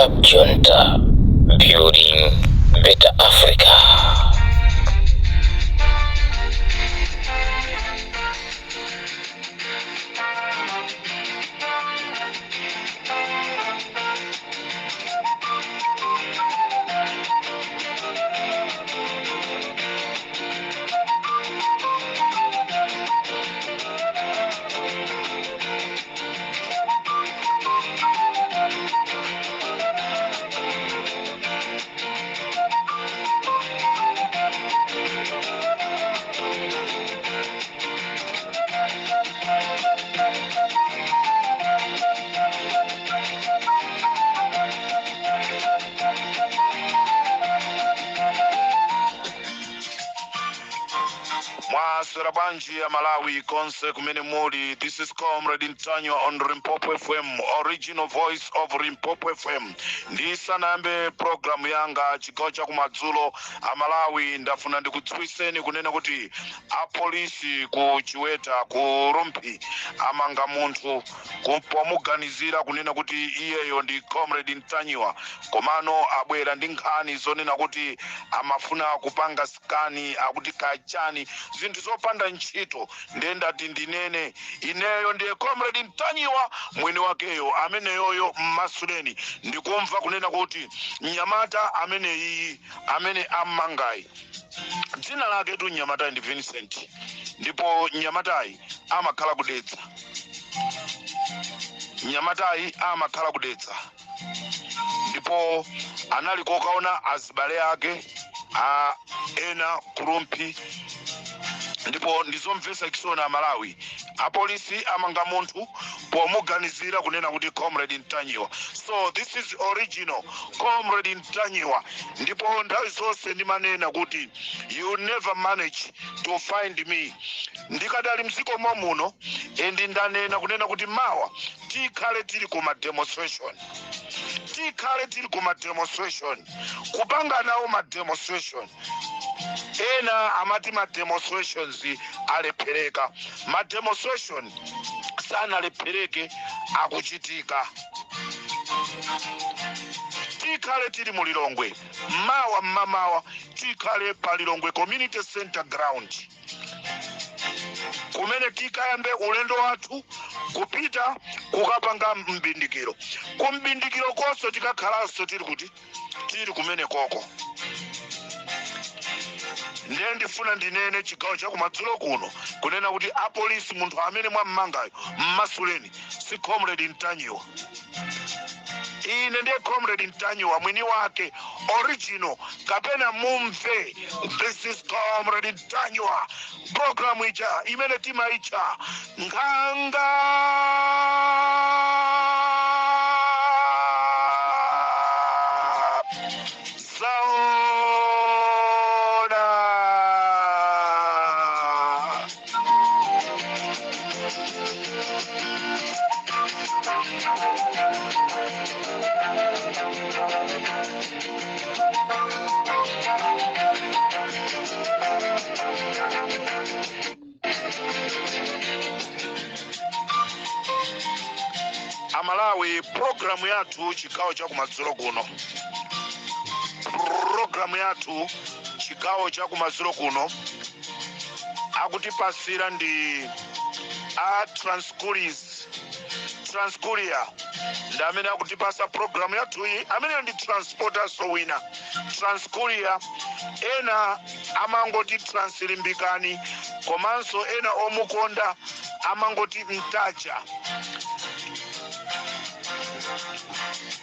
Rap Junta, building better Africa. Mwaswera bwanji a Malawi konse kumene muli? This is Comrade Ntanyiwa on Limpopo FM, original voice of Limpopo FM. Ndisanayambe programu yanga chigawo cha kumadzulo, Amalawi, ndafuna ndikudziwiseni kunena kuti apolisi ku Chiweta ku Rumphi amanga munthu pomuganizira kunena kuti iyeyo ndi Comrade Ntanyiwa, komano abwera ndi nkhani zonena kuti amafuna kupanga scan, akuti kachani, zinthu zopanda ntchito. Ndiye ndati ndinene ineyo ndiye Comrade Ntanyiwa mwini wakeyo, ameneyoyo mmasuleni. Ndikumva kunena kuti mnyamata ameneyiyi amene ammangayi, dzina lake tu mnyamatayi ndi Vincent, ndipo mnyamatayi amakhala kudetsa. Mnyamatayi amakhala kudetsa ndipo anali kokaona azibale ake a ena kuRumphi. Ndipo ndizomvetsa chisoni, Amalawi, apolisi amanga munthu pomuganizira kunena kuti Comrade Ntanyiwa. So this is original Comrade Ntanyiwa, ndipo nthawi zonse ndimanena kuti you never manage to find me ndikadali mdziko muno. And ndanena kunena kuti mawa tikhale tili kuma demonstration, tikhale tili kuma demonstration, kupanga nawo ma demonstration. Ena amati ma demonstrations alephereka. Ma demonstration sanalephereke, akuchitika. Tikhale tili mu Lilongwe mawa mmamawa, tikhale pa Lilongwe Community Center ground kumene tikayambe ulendo wathu kupita kukapanga mbindikiro. Ku mbindikiro konso tikakhalanso tili kuti tili kumene koko. Ndiye ndifuna ndinene chigawo chakumadzulo kuno kunena kuti apolisi, munthu amene mwammangayo mmasuleni, si Comrade Ntanyiwa. Ine ndiye Comrade Ntanyiwa mwini wake, original, kapena mumve, this is Comrade Ntanyiwa, programu ija imene timaitcha Nkhanga Zaona. Amalawi, programu yathu chigawo cha kumadzulo kuno, programu yathu chigawo cha kumadzulo kuno akutipasira ndi a Transcourier. Transcourier ndi amene akutipasa programu yathuyi. Ameneyo ndi transporter wina, Transcourier. Ena amangoti Translimbikani, komanso ena omukonda amangoti Mtaja.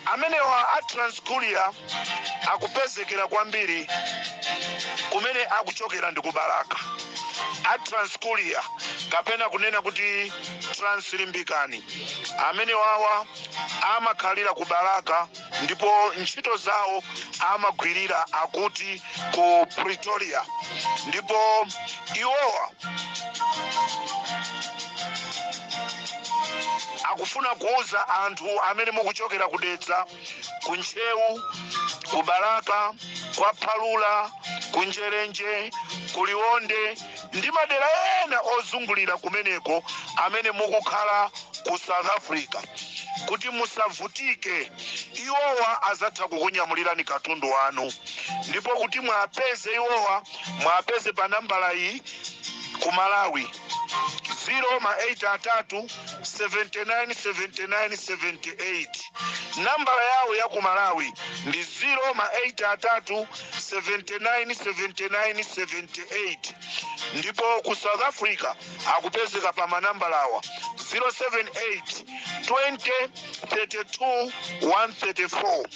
Amenewa a Transcourier akupezekera kwambiri kumene akuchokera ndi ku Balaka. A Transcourier kapena kunena kuti Translimbikani amene wawa amakhalira ku Balaka, ndipo ntchito zawo amagwirira akuti ku Pretoria. Ndipo iwowa akufuna kuuza anthu amene mukuchokera kudetsa, ku Ntcheu, ku Balaka, kwa Phalula, ku Njerenje, ku Liwonde ndi madera ena ozungulira kumeneko, amene mukukhala ku South Africa. Kuti musavutike, iwowa azatha kukunyamulirani katundu wanu. Ndipo kuti mwapeze iwowa, mwapeze pa nambala iyi ku Malawi: 0 ma 8 atatu 79 79 78. Nambala yawo ya ku Malawi ndi 0 ma 8 atatu 79 79 78. Ndipo ku South Africa akupezeka pa manambala awa: 078 20 32 134,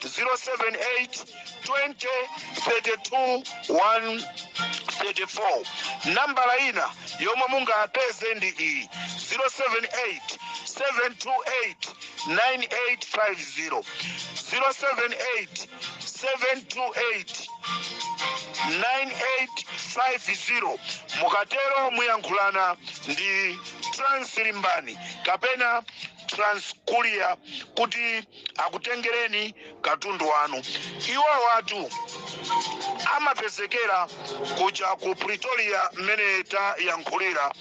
078 20 32 134. Nambala ina yomwe mungapeze ndi iyi: 078 728 9850, 078 728 9850. Mukatero muyankhulana ndi Translimbani kapena Transcourier kuti akutengereni katundu wanu. Iwo watu amapezekera kuja ku Pretoria mmene tayankhulira,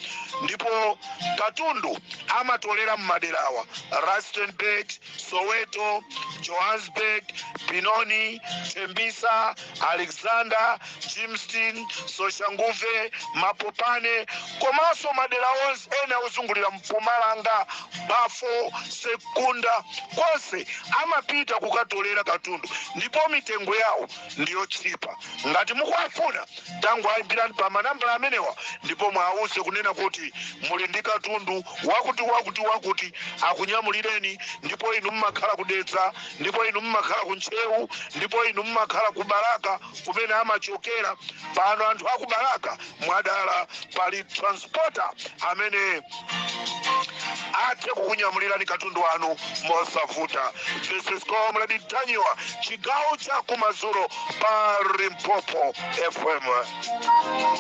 ndipo katundu amatolera mmaderawa: Rustenburg, Soweto, Johannesburg, Benoni, Tembisa, Alexander, Germiston, Soshanguve, Mapopane, komanso madera onse ena ozungulira Mpumalanga, Bafo, Sekunda, konse amapita kukatolera katundu, ndipo mitengo yawo ndiyotchipa. Ngati mukuwafuna, tangoayimbirani pa manambala amenewa ndipo mwauze kunena kuti muli ndi katundu wakuti wakuti wakuti, akunyamulireni. Ndipo inu mmakhala kuDedza, ndipo inu mmakhala ku Ntcheu, ndipo inu mmakhala ku Balaka kumene amachokera. Pano anthu aku Balaka mwadala, pali transporter amene athe kukunyamulirani katundu wanu mosavuta. This is Comrade Ntanyiwa, chigawo cha kumadzulo pa Limpopo FM.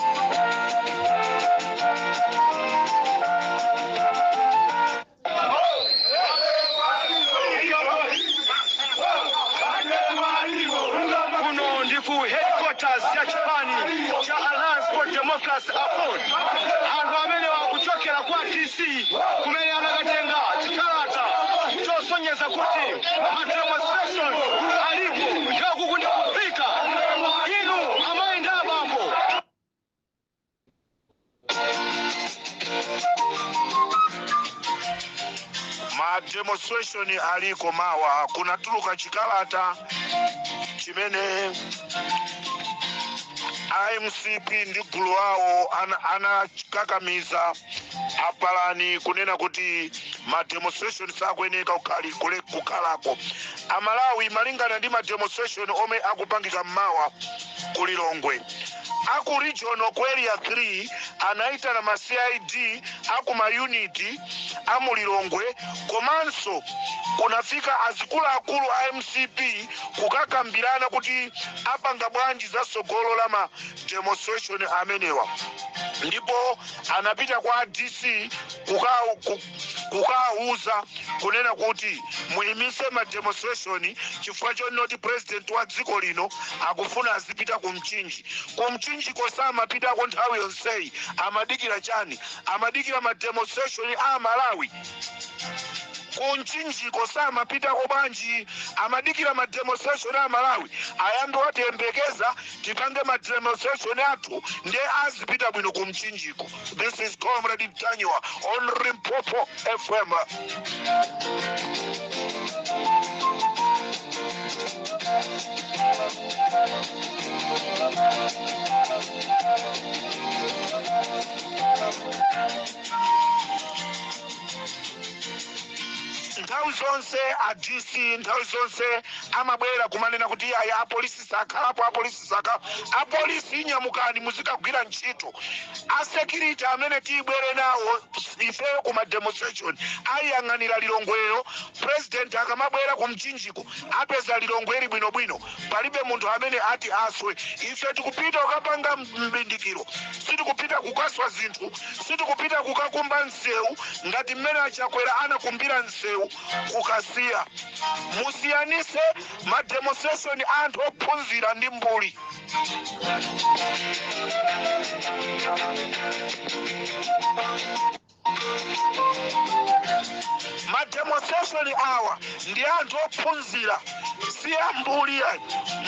Kuno ndi ku headquarters ya chipani cha Alliance for Democracy, AFORD. Anthu amene akuchokera kwa DC kumene anakatenga chikalata chosonyeza kuti ma demonstration alipo. Yakuku ndi kufika inu amayi ndi abambo. Ma demonstration aliko mawa. Kunatuluka chikalata chimene iMCP ndi gulu awo anakakamiza apalani kunena kuti ma demonstration sakuyeneka kukhalako Amalawi, malingana ndi ma demonstration omwe akupangika mmawa ku Lilongwe. Aku regional ku Area 3 anayitana ma CID aku ma unit a Mulilongwe, komanso kunafika azikuluakulu a MCP kukakambirana kuti apanga bwanji za tsogolo la ma demonstration amenewa. Ndipo anapita kwa DC kukawuza kunena kuti muyimise ma demonstration chifukwa chonoti president wa dziko lino akufuna azipita ku Mchinji. Ku Mchinji kosamapitako nthawi yonseyi amadikira chani? Amadikira ma demonstration a Malawi. Ku Mchinjiko samapitako bwanji? Amadikira ma demonstration a Malawi. Ayambe watiyembekeza tipange ma demonstration athu, ndiye azipita bwino ku Mchinjiko. This is Comrade Ntanyiwa on Limpopo FM. Nthawi zonse a DC nthawi zonse amabwera kumanena kuti aya, apolisi sakhalapo, apolisi sakhala. Apolisi, inyamukani muzikagwira ntchito. A security amene tibwere nawo ifeyo kuma demonstration ayang'anira Lilongweyo. President akamabwera ku Mchinjiko apeza Lilongwe bwinobwino, palibe munthu amene ati aswe. Ife tikupita kukapanga mbindikiro, sitikupita kukaswa zinthu, sitikupita kukakumba msewu ngati mmene aChakwera anakumbira msewu kukasiya. Musiyanise ma demonstration, anthu ophunzira ndi mbuli. Ma demonstration awa ndi anthu ophunzira, si ambuli ayi.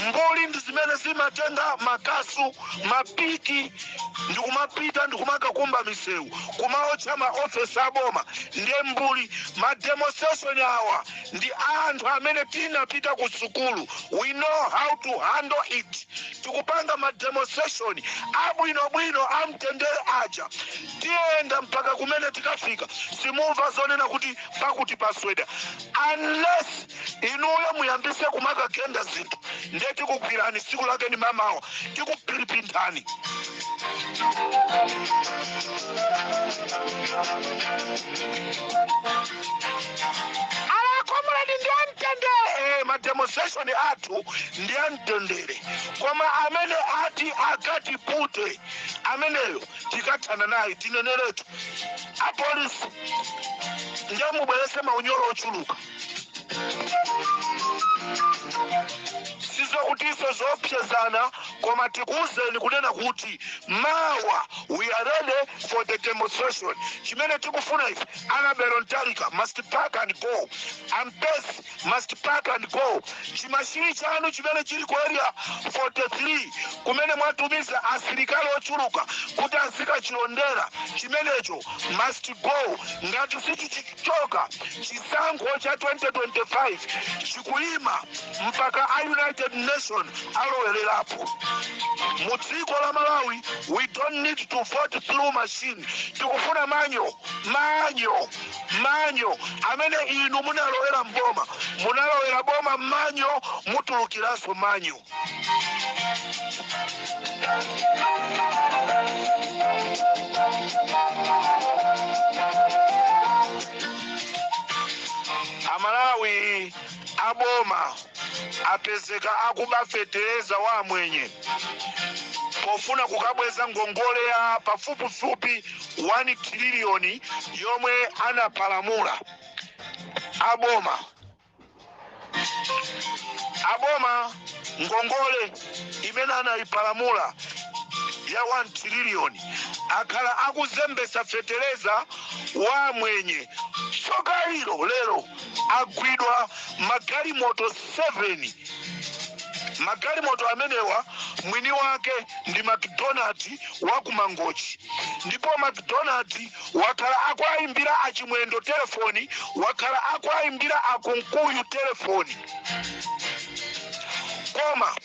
Mbuli ndi zimene zimatenga makasu, mapiki, ndikumapita ndikumakakumba misewu, kumaotcha maofesi aboma, ndiye mbuli. Ma demonstration awa ndi anthu amene tinapita ku sukulu. We know how to handle it. Tikupanga ma demonstration abwinobwino, amtendere aja. Tiyenda mpaka kumene tikafika. Simumva zonena kuti pakuti pasweda, unless inuyo muyambise kumakagenda zinthu, ndiye tikugwirani. Tsiku lake ni mamawa, tikupiripinthani. Ala comrade ndi amtendere. Ma demonstration athu ndi amtendere, koma amene ati akatipute ameneyo tikathana naye. Tineneretu apolisi, ndiye mubwerese maunyolo ochuluka. Sizokutiso zoopsezana, koma tikuwuzeni kunena kuti mawa we are ready for the demonstration. Chimene tikufuna ife, Annabel Mtalimanja must pack and go, Ampesi must pack and go. Chimashini chanu chimene chili ku Area 43, kumene mwatumiza asilikali ochuluka kuti azikachilondera, chimenecho must go. Ngati sichichoka, chisankho cha 2025 chikuyima mpaka a United Nation alowererapo. Mu dziko la Malawi we don't need to vote through machine. Tikufuna manual, manual, manual. Amene inu munalowera mboma, munalowera boma manual, mutulukiranso manual. Amalawi, aboma apezeka akuba fetereza wa amwenye pofuna kukabweza ngongole ya pafupifupi 1 triliyoni yomwe anapalamula aboma. Aboma ngongole imene anayipalamula ya 1 triliyoni, akhala akuzembesa fetereza wa mwenye. Tsoka ilo, lero agwidwa magalimoto 7. Magalimoto amenewa mwini wake ndi McDonald wa ku Mangochi, ndipo McDonald wakhala akuayimbira Achimwendo telefoni, wakhala akuayimbira Akunkuyu telefoni, koma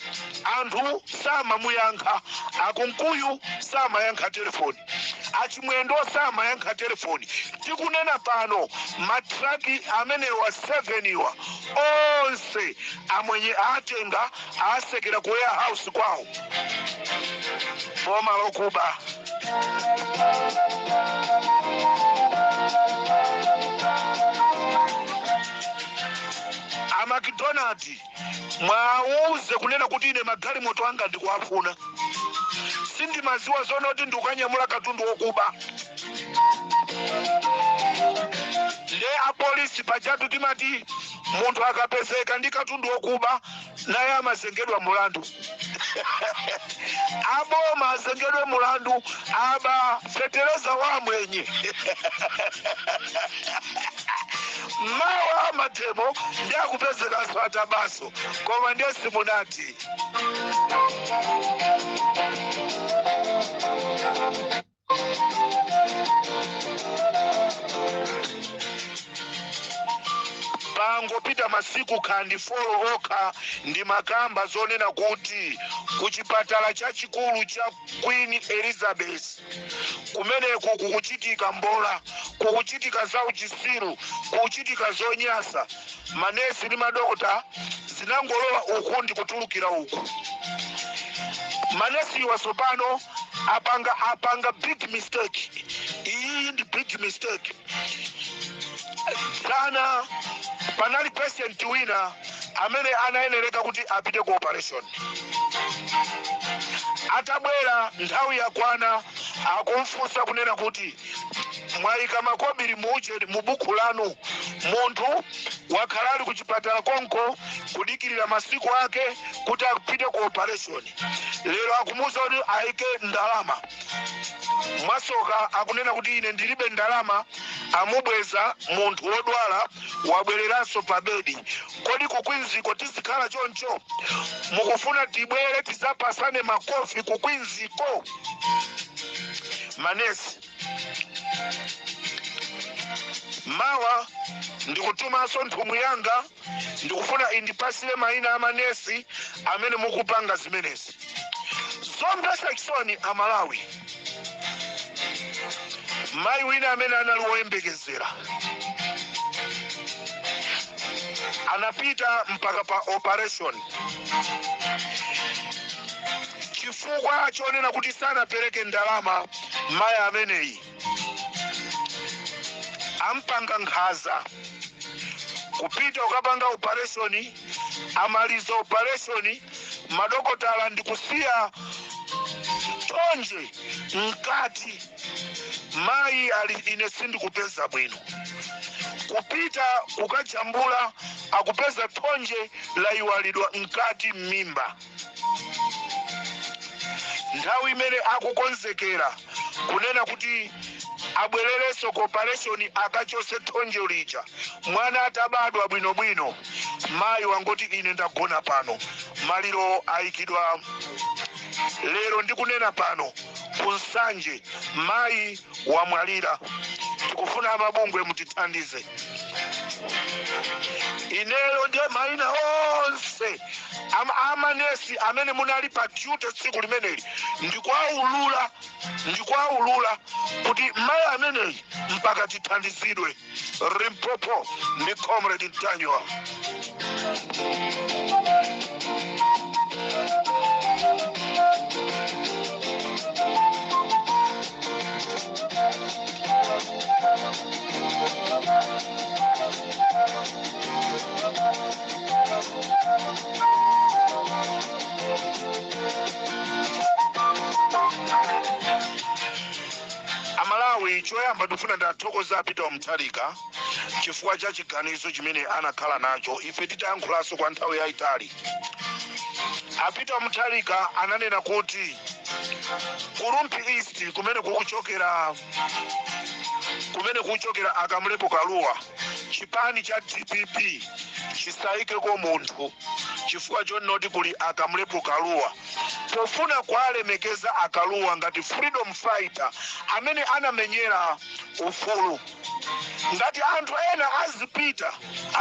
anthu samamuyankha. Akunkuyu samayankha telefoni, Achimwendo samayankha telefoni. Tikunena pano, matraki amenewa 7 iwa onse amwenye atenga, asekera ku warehouse kwawo. Boma lokuba. A McDonald mwauze kunena kuti ine magalimoto anga ndikuafuna. Sindimaziwa zona kuti ndikukanyamula katundu wokuba. Nde apolisi, pajatu timati munthu akapezeka ndi katundu wokuba naye amazengedwa mulandu. Aboma azengedwe mulandu, aba fetereza wa mwenye. Mawa ma demo ndi akupezekanso atabaso, koma ndiye simunati. Pangopita masiku khandi 4 okha, ndi makamba zonena kuti ku chipatala chachikulu cha Queen Elizabeth kumeneku kukuchitika mbola, kukuchitika za uchisiru, kukuchitika zonyasa. Manesi ndi madokota zinangolowa uku ndi kutulukira uku. Manesiwa tsopano apanga big mistake. Iyi ndi big mistake. Dzana panali patient wina amene anayenereka kuti apite ku operation. Atabwera, nthawi yakwana, akumfunsa kunena kuti, "Mwayika makobiri muje mu buku lanu?" Munthu wakhala ali ku chipatala konko kudikirira masiku ake kuti apite ku operation. Lero akumuwuza kuti ayike ndalama. Mwasoka akunena kuti, "Ine ndilibe ndalama." Amubweza munthu wodwala, wabwereranso pa bedi. Kodi ku Queensiko tizikhala choncho? Mukufuna tibwere tizapasane makofi ku Queensiko? Manesi, mawa ndikutumanso nthumwi yanga, ndikufuna indipasire mayina a manesi amene mukupanga zimenezi. Zomvetsa chisoni, Amalawi. Mayi wina amene anali woyembekezera anapita mpaka pa operation chifukwa chonena kuti sanapereke ndalama. Mayi ameneyi ampanga nkhaza, kupita ukapanga operation, amaliza operation, madokotala ndikusiya thonje mkati. Mayi ali, "Ine sindikupeza bwino." Kupita kukajambula, akupeza thonje layiwalidwa mkati m'mimba. Nthawi imene akukonzekera kunena kuti abwererenso ku operation akachose thonje lija, mwana atabadwa bwinobwino, mayi wangoti, "Ine ndagona pano." Maliro ayikidwa lero, ndikunena pano, ku Nsanje. Mayi wamwalira. Tikufuna amabungwe mutithandize. Ineyo ndiye mayina onse amanesi amene munali pa duty tsiku limeneli ndikuwaulula, ndikuwaulula kuti mayi ameneyi mpaka tithandizidwe. Limpopo ndi Comrade Ntanyiwa. Amalawi, choyamba ndifuna ndathokoza Peter Mutharika chifukwa cha chiganizo chimene anakhala nacho. Ife titayankhulanso kwa nthawi yayitali, a Peter Mutharika ananena kuti ku Rumphi East, kumene kukuchokera a Kamlepo Kalua, chipani cha DPP chisayikeko munthu chifukwa chonoti kuli a Kamlepo Kalua, pofuna kuwalemekeza a Kalua ngati freedom fighter amene anamenyera ufulu. Ngati anthu ena azipita,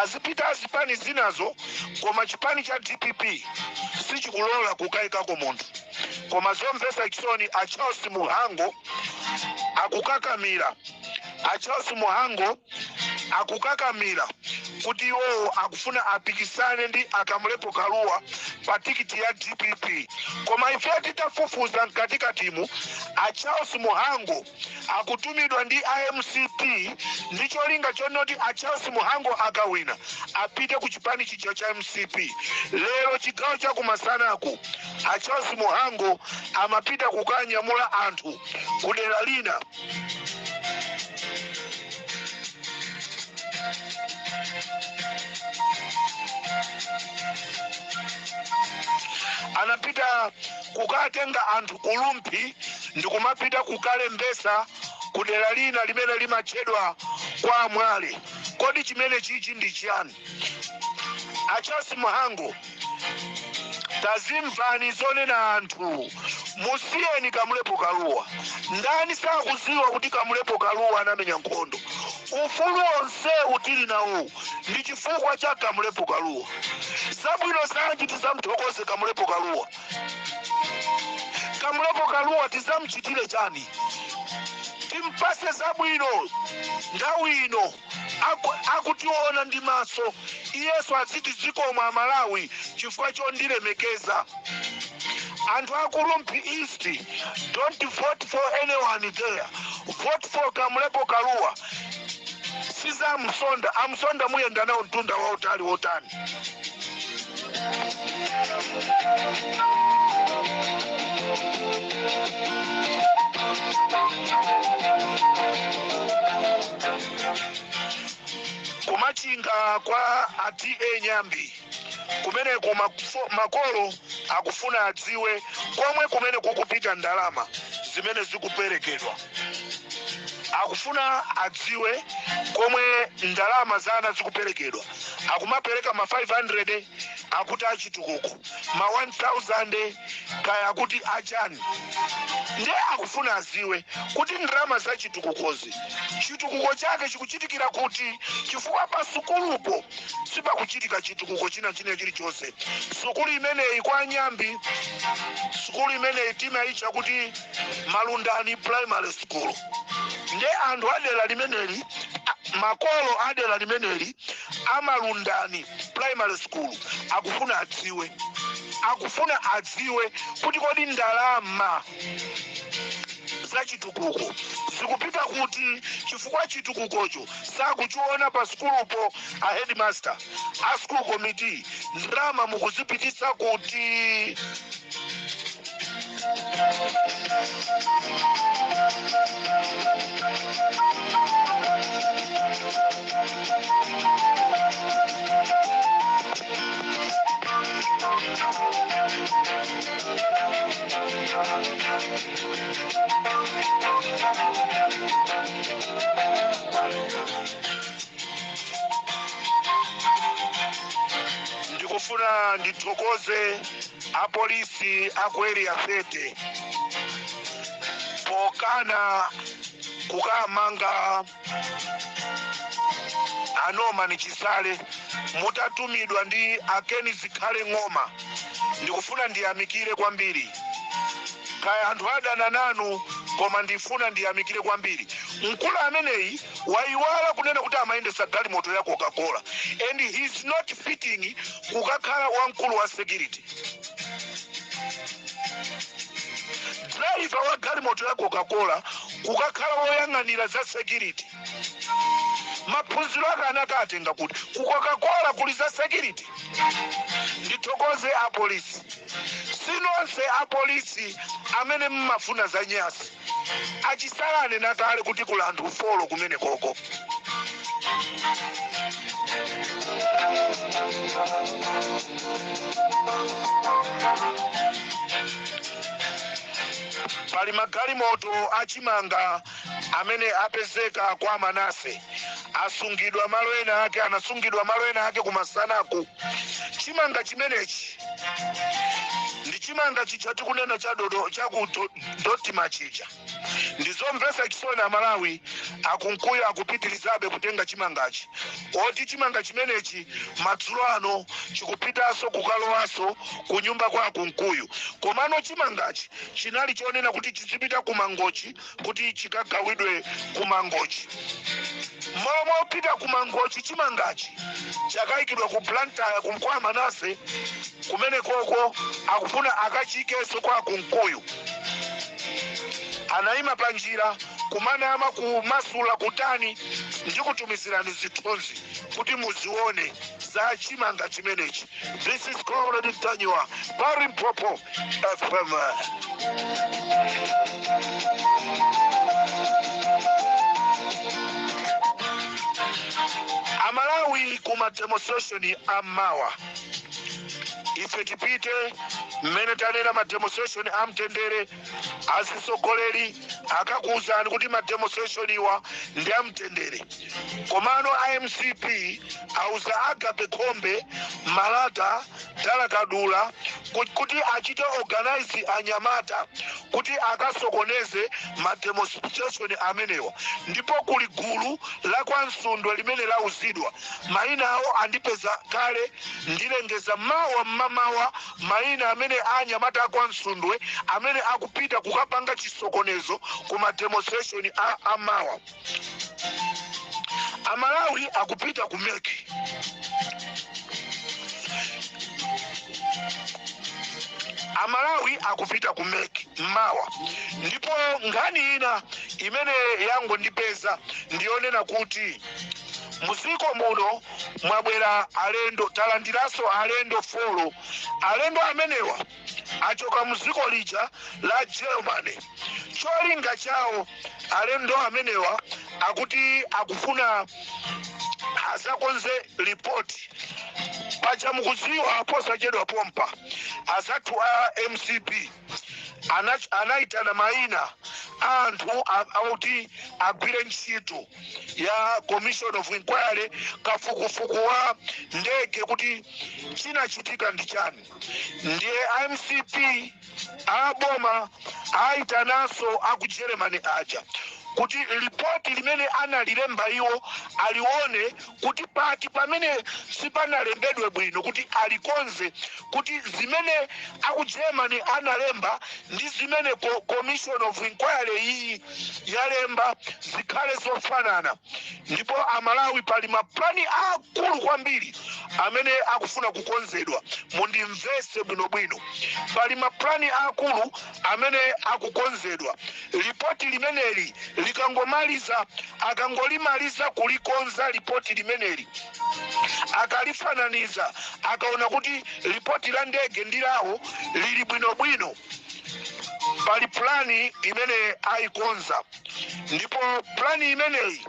azipita azipani zinazo, koma chipani cha DPP sichikulola kukayikako munthu. Koma zomvetsa chisoni, a Charles Muhango akukakamira, a Charles Muhango akukakamira kuti iwowo akufuna apikisane ndi a Kamlepo Kalua pa tikiti ya DPP. Koma ife titafufuza mkatikatimu, a Charles Muhango akutumidwa ndi iMCP ndi cholinga chonoti a Charles Muhango akawina apite ku chipani chija cha MCP. Lero chigawo chakumasanaku, a Charles Muhango amapita kukanyamula anthu kudera lina. Anapita kukatenga anthu ku Rumphi ndikumapita kukalembesa kudera lina limene limatchedwa kwa Mwale. Kodi chimene chichi ndi chiyani? A Charles Muhango, tazimvani zonena anthu. Musiyeni Kamlepo Kalua. Ndani sakuziwa kuti Kamlepo Kalua anamenya nkhondo? Ufulu onse utili nawo ndi chifukwa cha Kamlepo Kalua. Zabwino zanji tizamthokoze Kamlepo Kalua? Kamlepo Kalua tizamchitire chani? Timpase zabwino nthawi ino akutiona ndi maso. Iyeso aziti, "Zikomo Amalawi chifukwa chondilemekeza." Anthu aku Rumphi East, don't vote for anyone there, vote for Kamlepo Kalua. Siza Msonda. Amsonda muyenda nawo mtunda wautali wotani? Kumachinga kwa a T/A Nyambi kumeneko, makolo akufuna adziwe komwe kumene kukupita ndalama zimene zikuperekedwa. Akufuna adziwe komwe ndalama za ana zikuperekedwa. Akumapereka ma 500 akuti achitukuko, ma 1000 kaya akuti achani. Ndiye akufuna aziwe kuti ndalama za chitukukozi, chitukuko chake chikuchitikira kuti, chifukwa pa sukulupo sipakuchitika chitukuko china china chilichonse. Sukulu imeneyi kwa Nyambi, sukulu imeneyi timayitcha kuti Malundani Primary School. Nde anthu adera limeneli, makolo adera limeneli amalundani Primary School akufuna adziwe kuti kodi ndalama zachitukuko zikupita kuti, chifukwa chitukukocho sakuchiona pa sukulupo. A headmaster, a school committee, ndalama mukuzipitisa kuti? Ndikufuna ndithokoze apolisi aku Area 30 pokana kukamanga a Norman Chisale mutatumidwa ndi a Ken Zikhale Ng'oma. Ndikufuna ndiyamikire kwambiri. Kaya anthu adana nanu, koma ndifuna ndiyamikire kwambiri. Mkulu ameneyi wayiwala kunena kuti amayendesa galimoto ya Coca-Cola, and he is not fitting kukakhala wamkulu wa security. Driver wa galimoto ya Coca-Cola kukakhala woyang'anira za security, maphunziro ake anakatenga kuti? Ku Coca-Cola kuli za security? Ndithokoze apolisi. Sinonse apolisi amene mmafuna za nyasi. Achisalane nakale kuti kuli anthu four kumene koko. Pali magalimoto achimanga amene apezeka kwa Manase, asungidwa malo ena ake, anasungidwa malo ena ake kumasanaku. Chimanga chimenechi ndi chimanga chicha tikunena cha dodo chaku Dotima chija. Ndizomvetsa chisoni, Amalawi, akunkuyo akupitirizabe kutenga chimangachi, oti chimanga chimenechi madzulo ano chikupitanso kukalowanso ku nyumba kwa akunkuyu. Komano chimangachi chinali chonena kuti chizipita ku Mangochi kuti chikagawidwe ku Mangochi. Momwe mopita ku Mangochi, chimangachi chakayikidwa ku Blantyre kwa Manase kumene koko akufuna akachikenso kwa kunkuyu. Anayima pa njira kumanama, kumasula kutani. Ndikutumizirani zithunzi kuti muzione za chimanga chimenechi. This is Comrade Ntanyiwa pa Limpopo FM. Amalawi, kuma demonstration ammawa ife tipite mmene tanena, ma demonstration amtendere. Azisogoleri akakuwuzani kuti ma demonstration iwa ndi amtendere, komano iMCP auza Agape Khombe, Malata, Dalakadula kuti achite organize anyamata kuti akasokoneze ma demonstration amenewa. Ndipo kuli gulu la kwa Msundwe limene lauzidwa, mayina awo andipeza kale, ndilengeza mawa mmamawa mayina amene anyamata akwa Msundwe amene akupita kukapanga chisokonezo ku ma demonstration a amawa. Amalawi akupita ku MEC. Amalawi akupita ku MEC mawa. Ndipo nkhani ina imene yangondipeza ndiyonena kuti muziko muno mwabwera alendo. Talandiranso alendo four. Alendo amenewa achoka muziko lija la Germany. Cholinga chawo alendo amenewa akuti akufuna azakonze ripoti. Paja mukudziwa, posachedwa pompa azathu a MCP anayitana mayina Anthu akuti agwire ntchito ya commission of inquiry, kafukufuku wa ndege, kuti chinachitika ndi chani. Ndiye MCP, aboma, ayitananso aku Germany aja kuti lipoti limene analilemba iwo alione kuti pati pamene sipanalembedwe bwino, kuti alikonze, kuti zimene aku Germany analemba ndi zimene commission of inquiry iyi yalemba zikhale zofanana. Ndipo Amalawi, pali maplani akulu kwambiri amene akufuna kukonzedwa. Mundimvese bwinobwino, pali maplani akulu amene akukonzedwa. Lipoti limeneli likangomaliza, akangolimaliza kulikonza lipoti limeneli, akalifananiza, akaona kuti lipoti la ndege ndi lawo lili bwinobwino, pali plani imene ayikonza. Ndipo plani imeneyi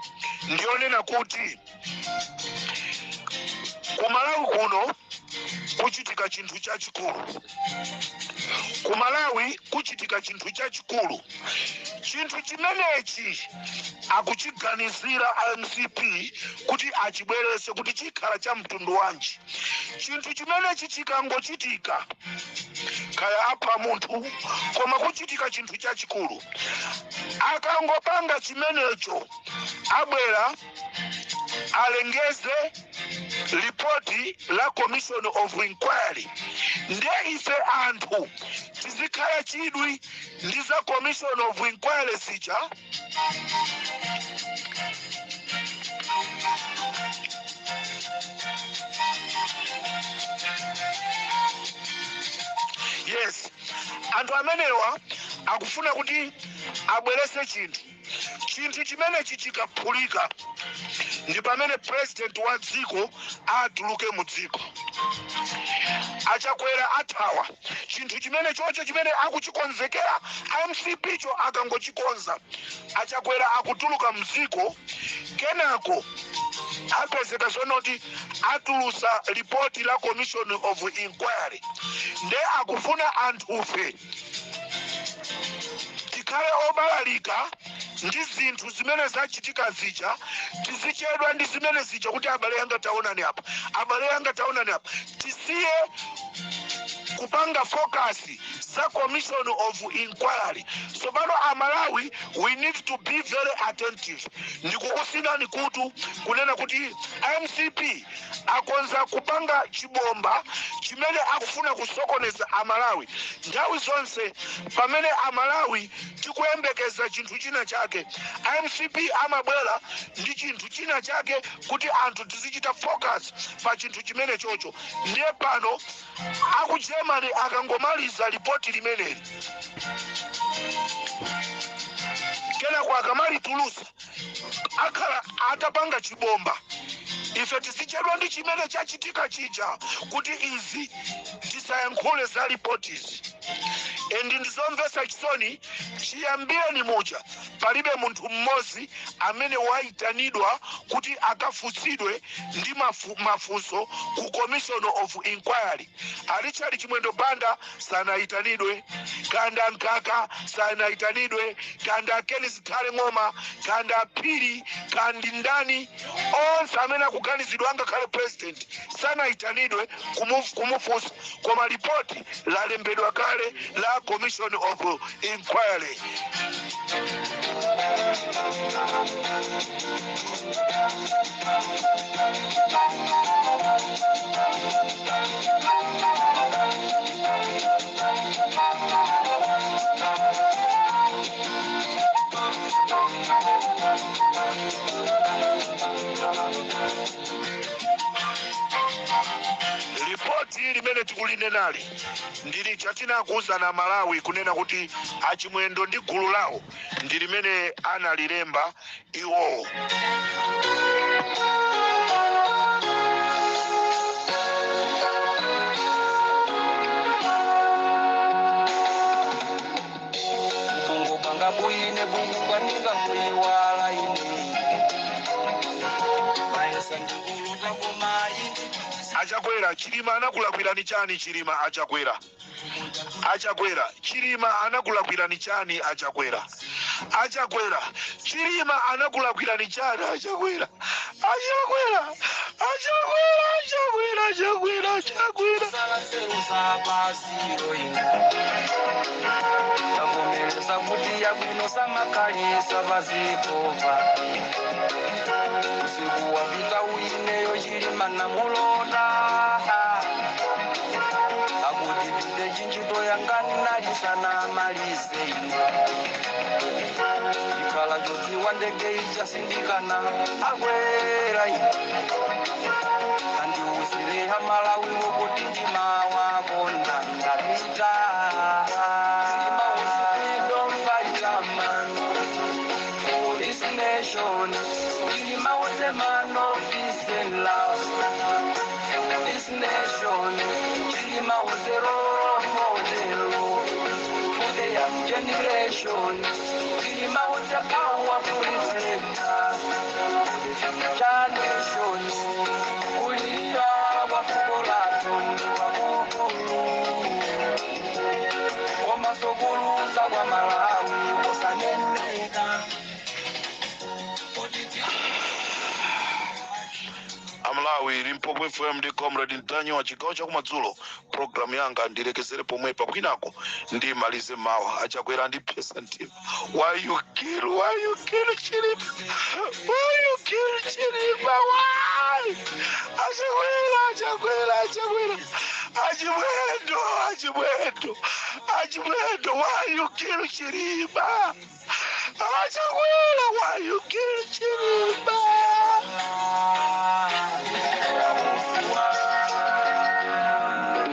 ndiyonena kuti ku Malawi kuno kuchitika chinthu chachikulu. Ku Malawi kuchitika chinthu chachikulu. Chinthu chimenechi akuchiganizira MCP kuti achibwerese, kuti chikhala cha mtundu wanji. Chinthu chimenechi chikangochitika, kaya apha munthu, koma kuchitika chinthu chachikulu. Akangopanga chimenecho, abwera alengeze ripoti la commission of inquiry. Ndiye ife anthu tizikhala chidwi ndi za commission of inquiry zija. Yes, anthu amenewa akufuna kuti abwerese chinthu. Chinthu chimenechi chikaphulika, ndi pamene president wa dziko atuluke mu dziko. Achakwera athawa. Chinthu chimene chocho chimene akuchikonzekera MCP cho, akangochikonza, Achakwera akutuluka mdziko. Kenako apezeka zonoti atulusa ripoti la commission of inquiry. Nde akufuna anthufe tikhale obalalika ndi zinthu zimene zachitika zija, tizichedwa ndi zimene zija, kuti abale anga taonani apa, abale anga taonani apa, tisiye kupanga focus za commission of inquiry. Tsopano Amalawi, we need to be very attentive. Ndikukusinani kutu kunena kuti MCP akonza kupanga chibomba chimene akufuna kusokoneza Amalawi. Nthawi zonse pamene Amalawi tikuyembekeza chinthu china chake, MCP amabwera ndi chinthu china chake kuti anthu tizichita focus pa chinthu chimene chocho. Ndiye pano aku Germany akangomaliza ripoti limeneli, kenako akamalitulusa, akhala atapanga chibomba. Ife tizichedwa ndi chimene chachitika chija, kuti izi tisayankhule za ripotizi. And ndizomvetsa chisoni, chiyambireni muja palibe munthu mmodzi amene wayitanidwa kuti akafunsidwe ndi mafunso ku commission of inquiry. A Richard Chimwendo Banda sanayitanidwe, kanda Mkaka sanayitanidwe, kanda Kenneth Khale Ng'oma, kanda Phiri, kandi ndani, onse amene akuganizidwa, angakhale president sanayitanidwe kumufunsa. Koma ripoti lalembedwa kale la commission of inquiry. Ripoti limene tikulinenali ndili chatinakuwuzana Malawi kunena kuti Achimwendo ndi gulu lawo ndi limene analilemba iwowo. Kungopanga bwine bungukwanika kuiwala ine maesa ndikulota koma ine. Achakwera, Chilima anakulakwirani chani? Chilima, Achakwera, Achakwera, Chilima anakulakwirani chani? Achakwera, Achakwera, Chilima anakulakwirani chani? Achakwera, Achakwera, Achakwera, Achakwera, Achakwera, Achakwera. Sala nzeru zapasiro ino, tavomereza kuti yabwino samakalisa pazipova. Usiku wapita uineyo Chilima namulota, akuti pite chinchito yangani nalisana malize ino. Ikhala chodziwa ndege ichasindikana akwera ino. Andiuzire Amalawi wokuti ndimawakonda, ndapita. Chilima was freedom fighter man for this nation. Chilima was a man of peace and love for this nation. Chilima was a role model for the young generation. Chilima was a powerful reflector for the future nation. Kulira kwa fuko lathu kwakukulu, komasokuluza kwa Malawi osaneneka. Amalawi, Limpopo FM ndi Comrade Ntanyiwa, chigawo chakumadzulo. Programu yanga ndilekezere pomwepa, kwinako ndimalize mawa. Achakwera, ndipesa mtima. Why you kill, why you kill Chilima? Why you kill Chilima? Why? Achakwera, Achakwera, Achakwera, Achimwendo, Achimwendo, Achimwendo, why you kill Chilima? Achakwera, why you kill Chilima?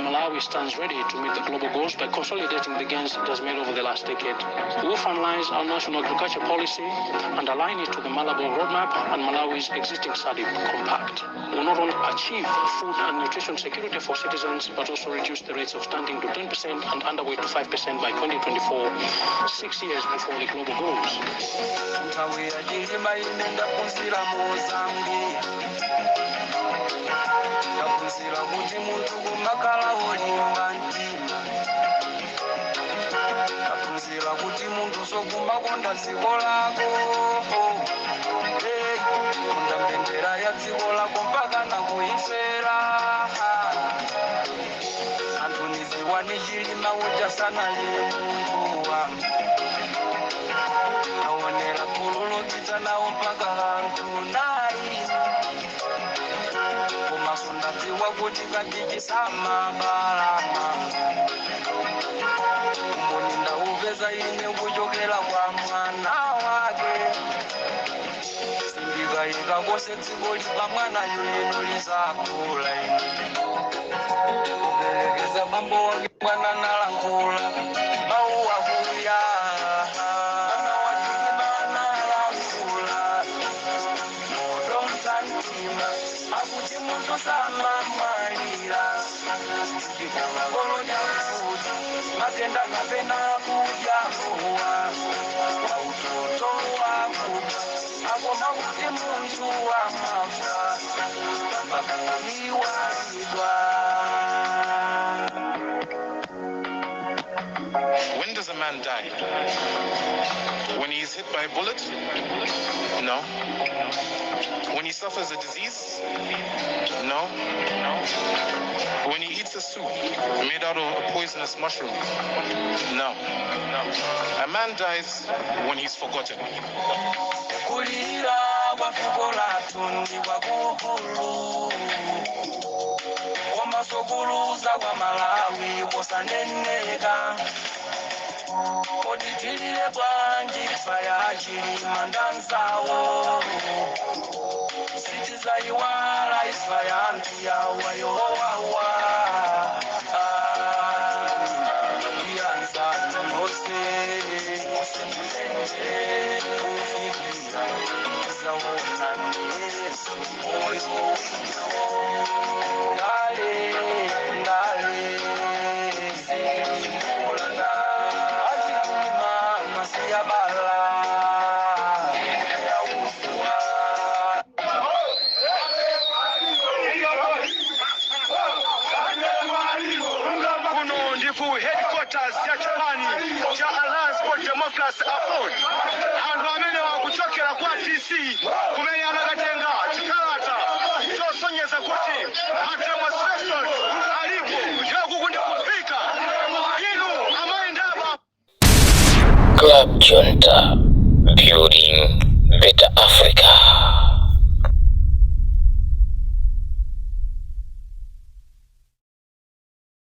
Malawi stands ready to meet the global goals by consolidating the gains it has made over the last decade. We will finalize our national agriculture policy and align it to the Malabo Roadmap and Malawi's existing SADC Compact. We will not only achieve food and nutrition security for citizens, but also reduce the rates of stunting to 10% and underweight to 5% by 2024, 6 years before the global goals. Nthawi ya Chilima ine ndaphunzira mozambi, ndaphunzira kuti munthu kumakhala wolimba mtima, ndaphunzira kuti munthu sokumakonda dziko lako. Hey, konda mbendera ya dziko lako mpaka nakuifera. Anthu niziwani, Chilima uja sanali munthu wa aonera kululukitsa nawo mpaka anthu nayi, komanso ndadziwa kuti kandichisamapalama umboni ndaupeza ine kuchokera kwa mwana wake. Sindikayika kose dziko lipa mwanayo lino lizakula ine kuperekeza bambo wake. Mwana nalankhula mawu akuya, mwana wachilima nalankhula modonsa mtima, akuti munthu samamwalira ndikukolonya mfuti matenda kapena kudya mowa wautoto wakuba, akoma kuti munthu wamafa pambakuiwalidwa. When does a man die? When he is hit by a bullet? No. When he suffers a disease? No. When he eats a soup made out of a poisonous mushroom? No. A man dies when he's forgotten. Kulira kwa fuko lathu ndi kwakukulu, komasokuluza kwa Malawi kosaneneka. Kodi tilile bwanji imfa ya Chilima ndanzawo? Sitizayiwala imfa ya anthu yawa yowawa. Iyanzano nonse kufikira zaona Yesu moyo ndale ndale zimulanda achilima masiyabala yaufuwa. Ndi ku headquarters ya chipani cha Alliance for Democracy, AFORD. Anthu amene wakuchokera kwa DC kumene anakatenga chikalata chosonyeza kuti ma demonstrations alipo. Ndiye ndikufika inu amayendaba. Club Junta, building better Africa.